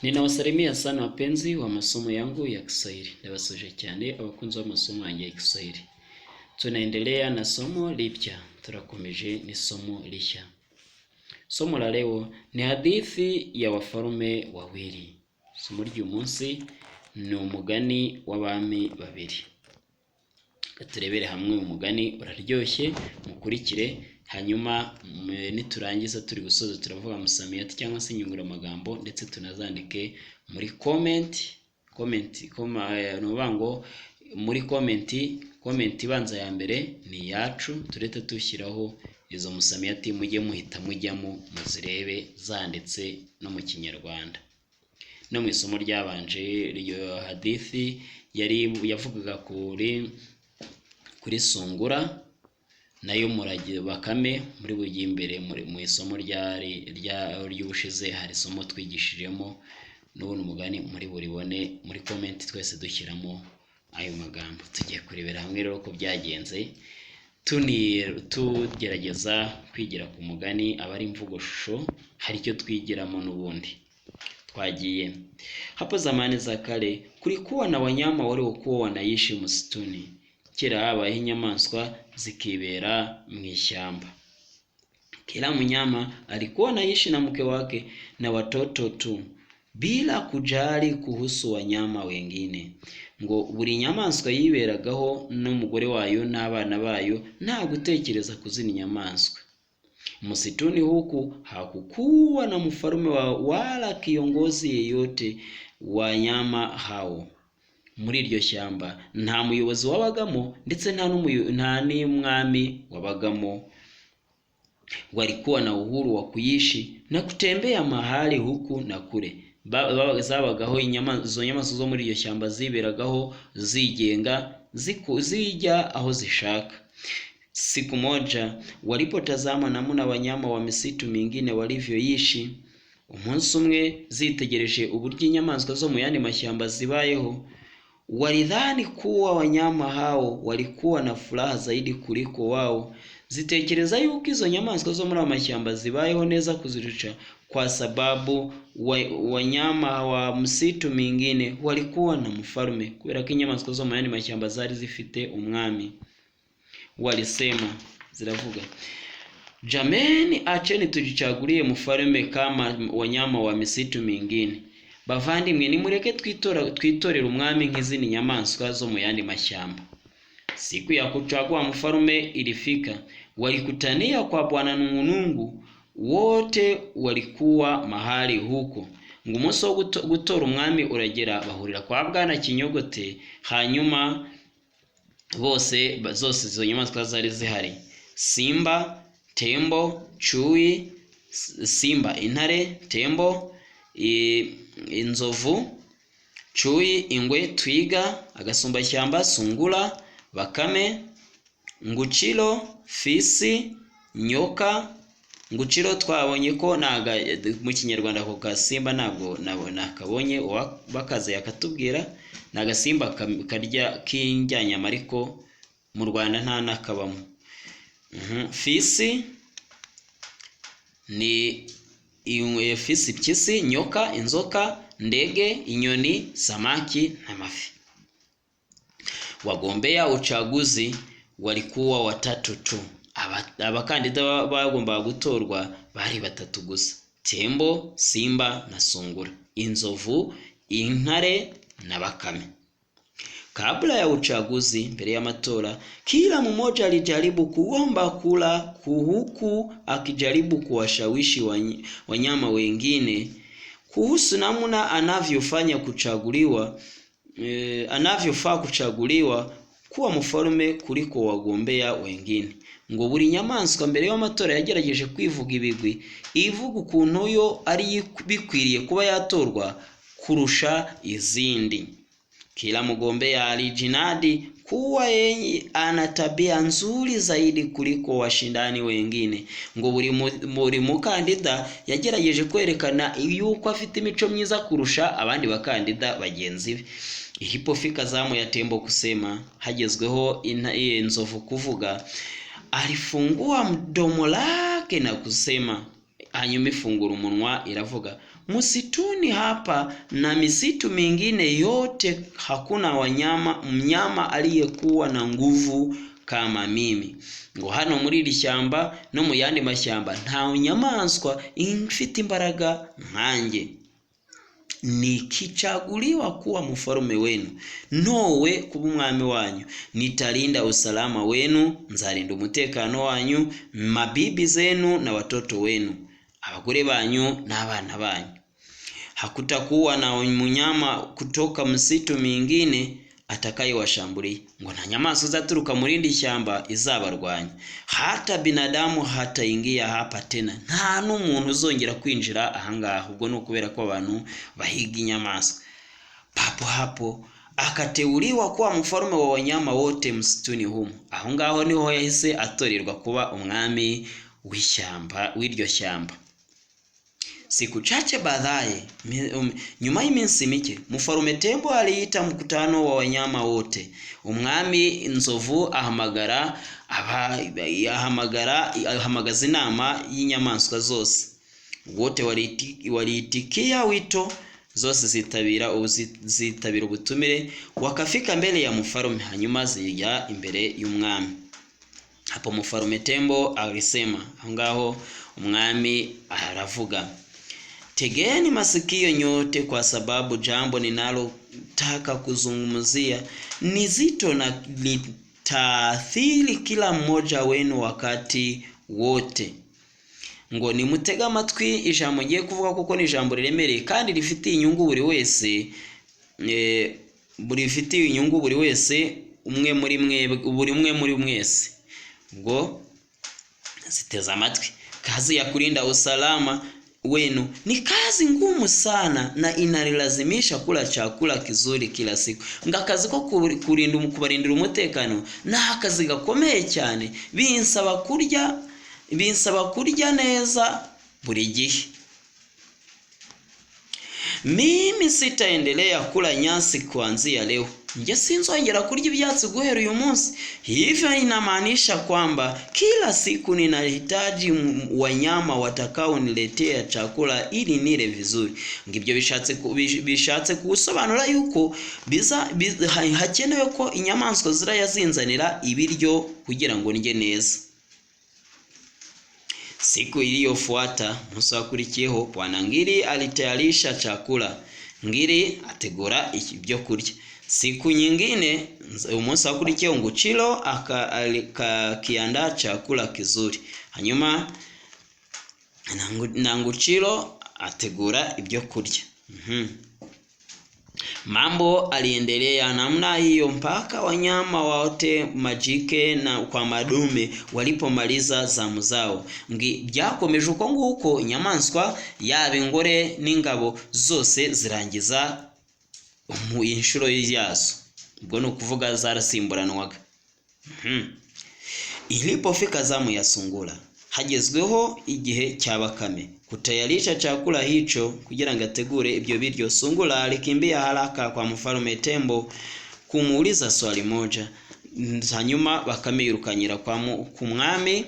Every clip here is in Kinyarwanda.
Ninawasalimia sana wapenzi wa masomo yangu ya Kiswahili. Ndabasuje cyane abakunzi b'amasomo yanjye ya Kiswahili. Tunaendelea na somo lipya, turakomeje n'isomo rishya. Somo la leo ni hadithi ya wafalme wawili. Isomo ry'uyu munsi ni umugani w'abami babiri. Reka turebere hamwe uyu mugani uraryoshye, mukurikire hanyuma niturangiza turi gusoza turavuga msamiati cyangwa se inyunguramagambo ndetse tunazandike muri comment comment koma ni ukuvuga ngo muri comment comment ibanza ya mbere ni iyacu turete dushyiraho izo msamiati mujye muhita mujyamo muzirebe zanditse no mu kinyarwanda. No mu isomo ryabanje iryo hadithi yari yavugaga kuri sungura nayo murage bakame muri bujye imbere mu isomo ryari ry'ubushize hari isomo twigishijemo n'ubundi umugani muri buribone muri comment twese dushyiramo ayo magambo. Tugiye kurebera hamwe rero ko byagenze tugerageza kwigira ku mugani aba ari imvugo shusho hari icyo twigiramo n'ubundi. Twagiye. Hapo zamani za kale kulikuwa na wanyama waliokuwa wanaishi msituni. Kera habayeho inyamaswa zikibera mu ishyamba. Kila mnyama alikuwa anaishi na mke wake na watoto tu bila kujali kuhusu wanyama wengine. Ngo buri nyamaswa yiberagaho n'umugore wayo n'abana bayo nta gutekereza ku zindi nyamaswa. Msituni huku hakukuwa na mfalme wala kiongozi yeyote wanyama hao. Muri iryo shyamba nta muyobozi wabagamo ndetse nta n'umwami wabagamo. Walikuwa na uhuru wa kuishi na kutembea mahali huku na kule. Zabagaho izo nyamaswa zo muri iryo shyamba ziberagaho zigenga zijya aho zishaka. Siku moja walipotazama namna wanyama wa misitu mingine walivyoishi, umunsi umwe zitegereje uburyo inyamaswa zo mu yandi mashyamba zibayeho, walidhani kuwa wanyama hao walikuwa na furaha zaidi kuliko wao, zitekereza yuko izo nyamaswa zo muri ayo mashyamba zibayeho neza kuzirusha, kwa sababu wanyama wa msitu mingine walikuwa na mfalme, kubera ko inyamaswa zo mu yandi mashyamba zari zifite umwami. Walisema, ziravuga, jameni, acheni tujichagulie mfalme kama wanyama wa misitu mingine. Bavandimwe, nimureke twitorere umwami nk'izindi nyamaswa zo mu yandi mashyamba. Siku ya kuchagua mfalme ilifika. Walikutania kwa Bwana Nungunungu, wote walikuwa mahali huko. Ngo umunsi wo gutora umwami uragera, bahurira kwa Bwana Kinyogote, hanyuma bose zose izo nyamaswa zari zihari: simba, tembo, chui, simba intare, tembo inzovu, chui ingwe, twiga, agasumbashyamba, sungura, bakame, nguchilo, fisi, nyoka. Nguchilo twabonye ko mu kinyarwanda ako gasimba ntabwo nakabonye, bakaze yakatubwira. Ni agasimba karya k'indyanyama ariko mu Rwanda nta nakabamo. Fisi ni fisi, impyisi, nyoka, inzoka, ndege, inyoni, samaki n'amafi. Wagombea uchaguzi walikuwa watatu tu. Abakandida bagombaga gutorwa bari batatu gusa: tembo, simba na sungura, inzovu, intare na bakame. Kabla ya uchaguzi, mbere y'amatora, kila mmoja alijaribu kuomba kura huku akijaribu kuwashawishi wanyama wengine kuhusu namna anavyofanya kuchaguliwa anavyofaa kuchaguliwa kuwa mfalme kuliko wagombea wengine. Ngo buri nyamaswa mbere y'amatora yagerageje kwivuga ibigwi, ivuga ukuntu yo ari bikwiriye kuba yatorwa kurusha izindi. Kila mgombea alijinadi kuwa yeye ana tabia nzuri zaidi kuliko washindani wengine. Ngo buri mukandida yagerageje kwerekana yuko afite imico myiza kurusha abandi bakandida bagenzi be. Ilipofika zamu ya tembo kusema, hagezweho inzovu kuvuga, alifungua mdomo lake na kusema. Hanyuma ifungura umunwa iravuga: "Msituni hapa na misitu mingine yote hakuna wanyama mnyama aliyekuwa na nguvu kama mimi." Ngo hano muri iri shyamba no mu yandi mashyamba nta nyamaswa ifite imbaraga nkanjye. "Nikichaguliwa kuwa mfalme wenu," ntowe kuba umwami wanyu, "nitalinda usalama wenu," nzarinda umutekano wanyu, "mabibi zenu na watoto wenu," abagore banyu n'abana banyu. "Hakutakuwa na mnyama kutoka msitu mingine atakayewashambulia," ngo nta nyamaswa izaturuka mu rindi shyamba izabarwanya. "Hata binadamu hataingia hapa tena," nta n'umuntu uzongera kwinjira ahangaha. Ubwo ni ukubera ko abantu bahiga inyamaswa. Papo hapo akateuliwa kuwa mfalme wa wanyama wote msituni humo. Aho ngaho niho yahise atorerwa kuba umwami w'ishyamba, w'iryo shyamba. Siku chache baadaye, nyuma y'iminsi mike, Mfalume Tembo aliita mkutano wa wanyama wote. Umwami Nzovu ahamagara aba, ahamagara ahamagaza inama y'inyamaswa zose. Wote waliitikia wito, zose zitabira ubutumire. Wakafika mbele ya mfalume, hanyuma zijya imbere y'umwami. Hapo Mfalume Tembo alisema, aho ngaho umwami aravuga: "Tegeni masikio nyote, kwa sababu jambo ninalotaka kuzungumzia ni zito na litaathiri kila mmoja wenu wakati wote." Ngo nimutege amatwi ijambo ngiye kuvuga, kuko ni ijambo riremereye kandi rifitiye inyungu buri wese, rifitiye inyungu buri wese umwe muri mwe, buri umwe muri mwese. Ubwo ziteze amatwi. "Kazi ya kulinda usalama wenu ni kazi ngumu sana na inanilazimisha kula chakula kizuri kila siku." Ngo akazi ko kurinda, kubarindira umutekano ni akazi gakomeye cyane, binsaba kurya neza buri gihe. "Mimi sitaendelea kula nyasi kuanzia leo," njye sinzongera kurya ibyatsi guhera uyu munsi. "Hivyo inamaanisha kwamba kila siku ninahitaji wanyama watakaoniletea chakula ili nile vizuri." Ngo ibyo bishatse gusobanura yuko hakenewe ko inyamaswa zirajya zinzanira ibiryo kugira ngo ndye neza. Siku iliyofuata, umunsi wakurikiyeho, Bwana Ngiri alitayarisha chakula. Ngiri ategura ibyo kurya. Siku nyingine, umunsi wakurikiyeho, Nguchilo akakiandaa chakula kizuri. Hanyuma na Nguchilo ategura ibyo kurya. Mambo aliendelea namna hiyo mpaka wanyama wote majike na kwa madume walipomaliza zamu zao. Ngi byakomeje uko nguko, inyamaswa yaba ingore n'ingabo zose zirangiza mu inshuro yazo. Ubwo ni ukuvuga zarasimburanwaga. Ilipofika zamu ya sungura, hagezweho igihe cya bakame, kutayarisha chakula hicho, kugira ngo ategure ibyo biryo, sungura alikimbia haraka kwa Mfalme Tembo kumuuliza swali moja. Hanyuma bakame yirukanyira ku mwami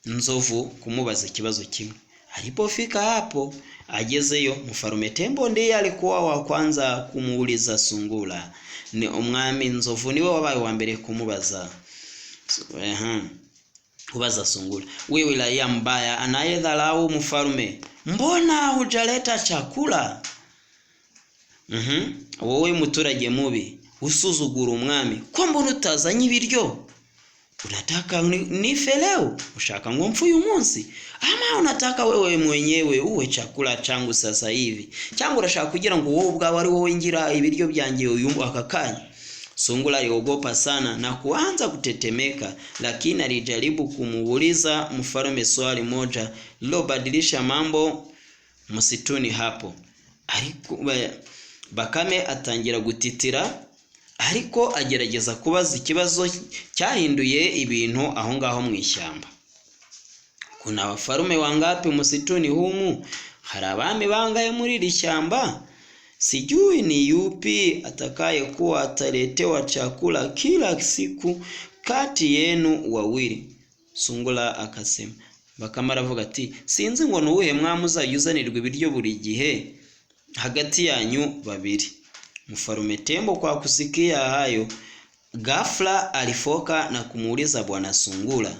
Nzovu kumubaza ikibazo kimwe. Alipofika hapo, agezeyo, Mfalme Tembo ndiye alikuwa wa kwanza kumuuliza sungura. Ni umwami Nzovu niwe wabaye wa mbere kumubaza. Kubaza sungura: "Wewe raia mbaya anayedharau mfalme, mbona hujaleta chakula?" Wowe muturage mubi usuzugura umwami, ko mbona utazanye ibiryo? "Unataka nife leo?" Ushaka ngo mpfe uyu munsi? "Ama unataka wewe mwenyewe uwe chakula changu sasa hivi?" Cyangwa urashaka kugira ngo wowe ubwawe ari wowe ngira ibiryo byanjye uyu aka kanya? Sungura aliogopa sana na kuanza kutetemeka, lakini alijaribu kumuuliza mfalme swali moja lilobadilisha mambo msituni hapo. Ariko Bakame atangira gutitira, ariko agerageza kubaza ikibazo cyahinduye ibintu aho ngaho mu ishyamba. "Kuna wafalume wangapi msituni humu?" Hari abami bangahe muri iri shyamba? "Sijui ni yupi atakayekuwa ataletewa chakula kila siku kati yenu wawili." Sungura akasema, Bakame aravuga ati sinzi ngo ni uwuhe mwami uzajya uzanirwa ibiryo buri gihe hagati yanyu babiri. Mfalume Tembo kwa kusikia hayo ghafla alifoka na kumuuliza Bwana Sungura.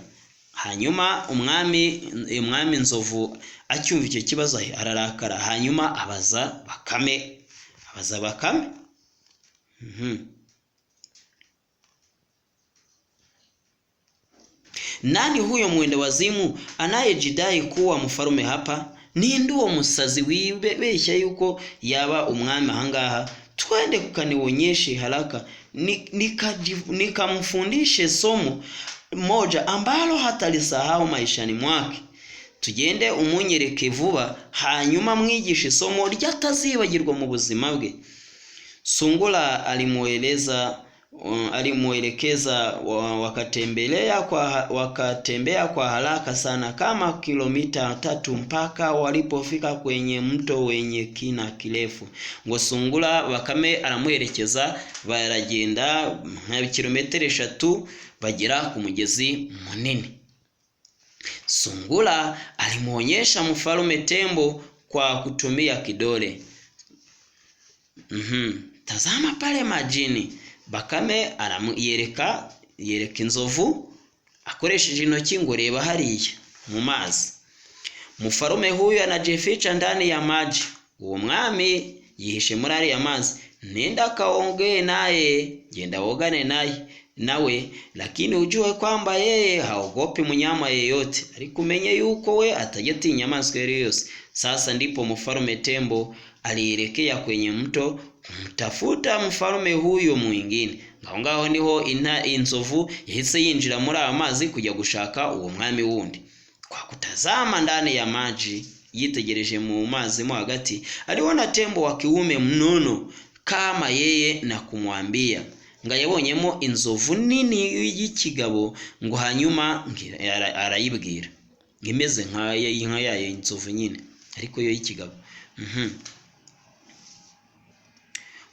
Hanyuma umwami Nzovu acyumva icyo kibazo ararakara, hanyuma abaza Bakame, abaza Bakame. Nani huyo mwenda wazimu anayejidai kuwa mfalume hapa? Ninde uwo musazi wibeshya yuko yaba umwami ahangaha? Twende kukanionyeshe haraka nikamfundishe somo moja ambalo hatalisahau maishani mwake. Tugende umunyereke vuba, hanyuma mwigishe isomo ryatazibagirwa mu buzima bwe. Sungura alimuelekeza wakatembea kwa haraka sana kama kilomita 3 mpaka walipofika kwenye mto wenye kina kirefu. Ngo Sungura Bakame aramuherekeza, baragenda nka kilometero 3 bagera ku mugezi munini. Sungura alimuonyesha mfalume Tembo kwa kutumia kidole. Tazama pale majini. Bakame aramuyereka, yereka inzovu akoresheje intoki ngo reba hariya mu mazi. Mfalume huyu anajificha ndani ya maji. Uwo mwami yihishe muri ariya mazi. Nenda kaongee naye, genda wogane naye nawe, lakini ujue kwamba yeye haogopi mnyama yeyote, ariko umenye yuko we atajya atinya inyamaswa iyo ari yo yose. Sasa ndipo mfalume Tembo alielekea kwenye mto kumtafuta mfalume huyo mwingine. Ngaho ngaho niho inzovu yahise yinjira muri ayo mazi kujya gushaka uwo mwami wundi. Kwa kutazama ndani ya maji, yitegereje mu mazi mo hagati, aliona tembo wa kiume mnono kama yeye na kumwambia. Nga yabonyemo inzovu nini y'ikigabo, ngo hanyuma arayibwira imeze nka yayo inzovu nyine ariko yo y'ikigabo.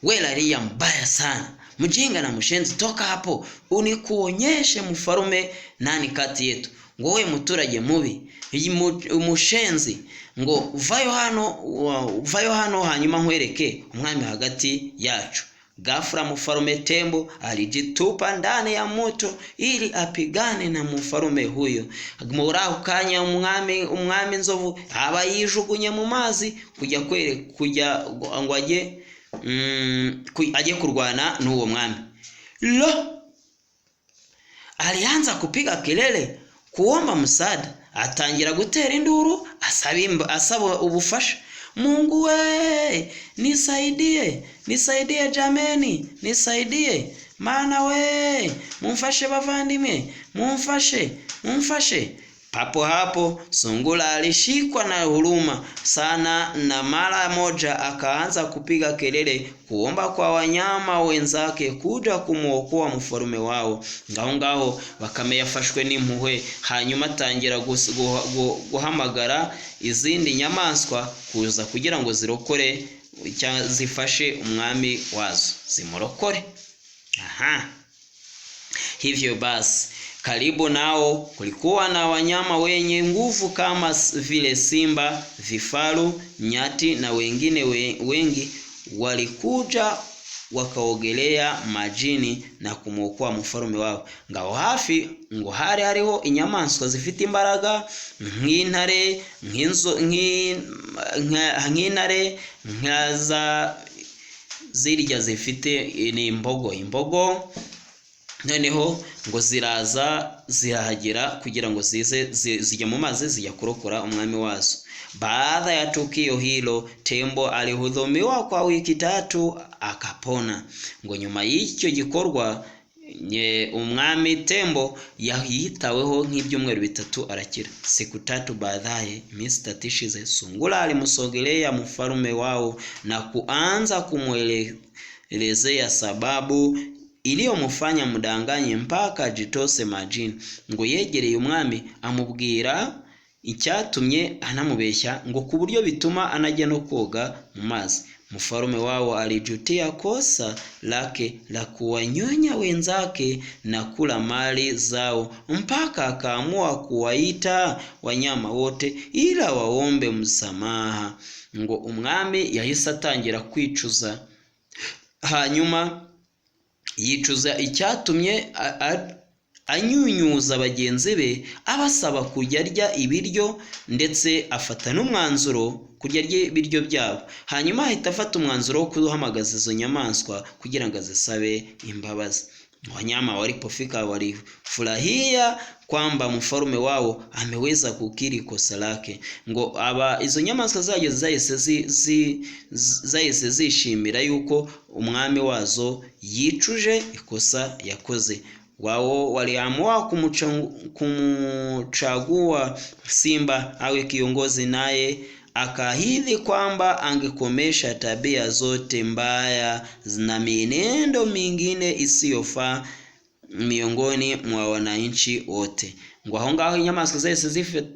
We raia mbaya sana, mjinga na mshenzi, toka hapo unikuonyeshe mfalume nani kati yetu. Ngo we muturage mubi, umushenzi, ngo vayo hano hanyuma nkwereke umwami hagati yacu. Ghafla mfalume Tembo alijitupa ndani ya moto ili apigane na mfalume huyo. Muri ako kanya umwami Nzovu aba yijugunye mu mazi kujya kujya ngo ajye kurwana n'uwo mwami. Lo, alianza kupiga kelele kuomba msaada, atangira gutera induru asaba ubufasha. Mungu we, nisaidie, nisaidie jameni, nisaidie, mana we, mumfashe bavandimwe, mumfashe, mumfashe. Papo hapo Sungura alishikwa na huruma sana na mara moja akaanza kupiga kelele kuomba kwa wanyama wenzake kuja kumuokoa mfalume wao. Ngaho ngaho Bakame yafashwe n'impuhwe, hanyuma atangira guhamagara izindi nyamaswa kuza kugira ngo zirokore zifashe umwami wazo, zimurokore. Aha. Hivyo basi karibu nao kulikuwa na wanyama wenye nguvu kama vile simba, vifaru, nyati na wengine wengi walikuja wakaogelea majini na kumuokoa mfalume wao. Ngaho hafi ngo hari hariho inyamaswa zifite imbaraga nk'intare, nk'intare nkaza zirya zifite ni imbogo. Noneho ngo ziraza zirahagera kugira ngo zize zijya mu mazi zijya kurokora umwami wazo. Baada ya tukio hilo Tembo alihudumiwa kwa wiki 3 akapona. Ngo nyuma y'icyo gikorwa umwami Tembo yitaweho nk'ibyumweru 3 arakira. Siku 3 baadaye, iminsi 3 ishize, Sungura alimsogelea mfalume wao na kuanza kumwelezea sababu iliyomufanya mudanganye mpaka ajitose majini. Ngo yegereye umwami amubwira icyatumye anamubeshya, ngo ku buryo bituma anajya no koga mu mazi. Mfalme wao alijutia kosa lake la kuwanyonya wenzake na kula mali zao, mpaka akaamua kuwaita wanyama wote ila waombe msamaha. Ngo umwami yahise atangira kwicuza, hanyuma yicuza icyatumye anyunyuza bagenzi be, abasaba kujya arya ibiryo, ndetse afata n'umwanzuro kurya ibiryo byabo. Hanyuma ahita afata umwanzuro wo guhamagaza izo nyamaswa kugira ngo azisabe imbabazi. Wanyama walipofika walifurahia kwamba mfalme wao ameweza kukiri kosa lake. Ngo aba izo nyamaswa zageze zahise zishimira yuko umwami wazo yicuje ikosa yakoze. Wao waliamua kumchagua simba awe kiongozi, naye akaahidi kwamba angekomesha tabia zote mbaya na mienendo mingine isiyofaa miongoni mwa wananchi wote. Ngo aho ngaho inyamaswa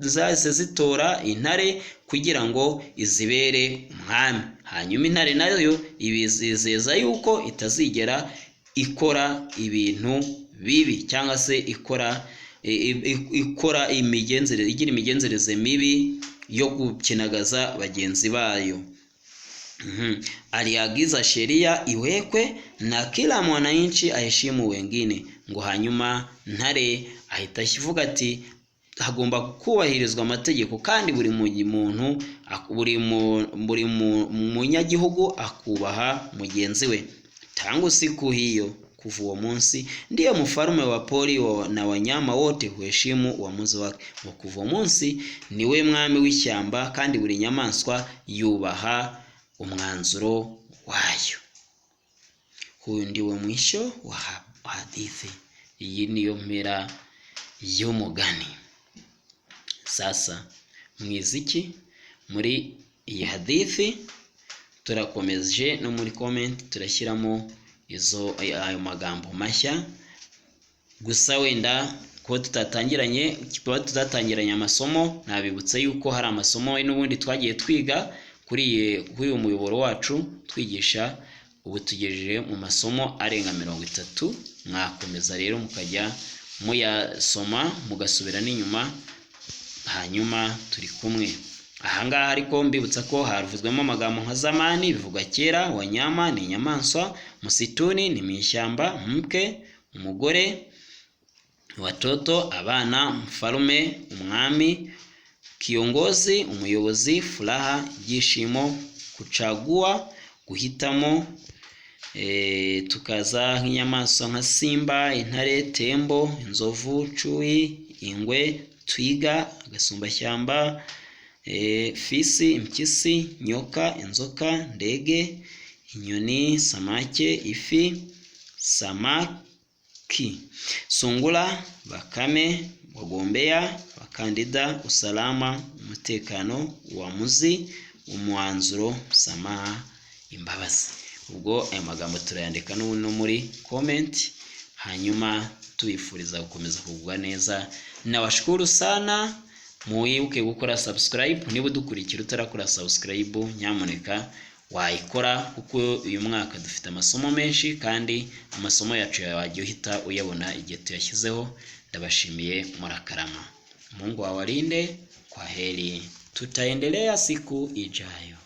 zahise zitora intare kugira ngo izibere umwami. Hanyuma intare nayo ibizeza yuko itazigera ikora ibintu bibi cyangwa se ikora imigenzereze, igira imigenzereze mibi yo gukinagaza bagenzi bayo. Aliagiza sheria iwekwe na kila mwananchi aheshimu wengine. Ngo hanyuma ntare ahita avuga ati hagomba kubahirizwa amategeko kandi buri muntu, buri munyagihugu akubaha mugenzi we. Tangu siku hiyo, kuva uwo munsi, ndiyo mfalme wa pori na wanyama wote huheshimu uamuzi wake. Ngo kuva uwo munsi niwe mwami w'ishyamba kandi buri nyamaswa yubaha umwanzuro wayo. Huyu ndiwe mwisho wa hadithi. Iyi niyo mpera y'umugani. Sasa mwize iki muri iyi hadithi? Turakomeje no muri comment turashyiramo izo ayo magambo mashya. Gusa wenda kuba tutatangiranye amasomo, nabibutsa yuko hari amasomo n'ubundi twagiye twiga kuri uyu muyoboro wacu twigisha. Ubu tugejeje mu masomo arenga 30. Mwakomeza rero mukajya muyasoma, mugasubira n'inyuma, hanyuma turi kumwe ahangaha. Ariko mbibutsa ko havuzwemo amagambo nka zamani bivugwa kera, wanyama ni inyamaswa, msituni ni mu ishyamba, mke umugore, watoto abana, mfalme umwami, kiongozi umuyobozi, furaha ibyishimo, kuchagua guhitamo, tukaza nk'inyamaswa nka simba, intare, tembo, inzovu, chui, ingwe, twiga, agasumbashyamba, fisi, impyisi, nyoka, inzoka, ndege, inyoni, samaki, ifi, samaki, sungura, bakame, wagombea, abakandida, usalama, umutekano, uamuzi, umwanzuro, msamaha, imbabazi. Ubwo ayo magambo turayandika no muri comment, hanyuma tubifuriza gukomeza kugubwa neza. Nawashukuru sana. Mwibuke gukora subscribe. Niba udukurikira utarakora subscribe, nyamuneka wayikora, kuko uyu mwaka dufite amasomo menshi kandi amasomo yacu wajya uhita uyabona igihe tuyashyizeho. Ndabashimiye, murakarama. Mungu awalinde. Kwa heri, tutaendelea siku ijayo.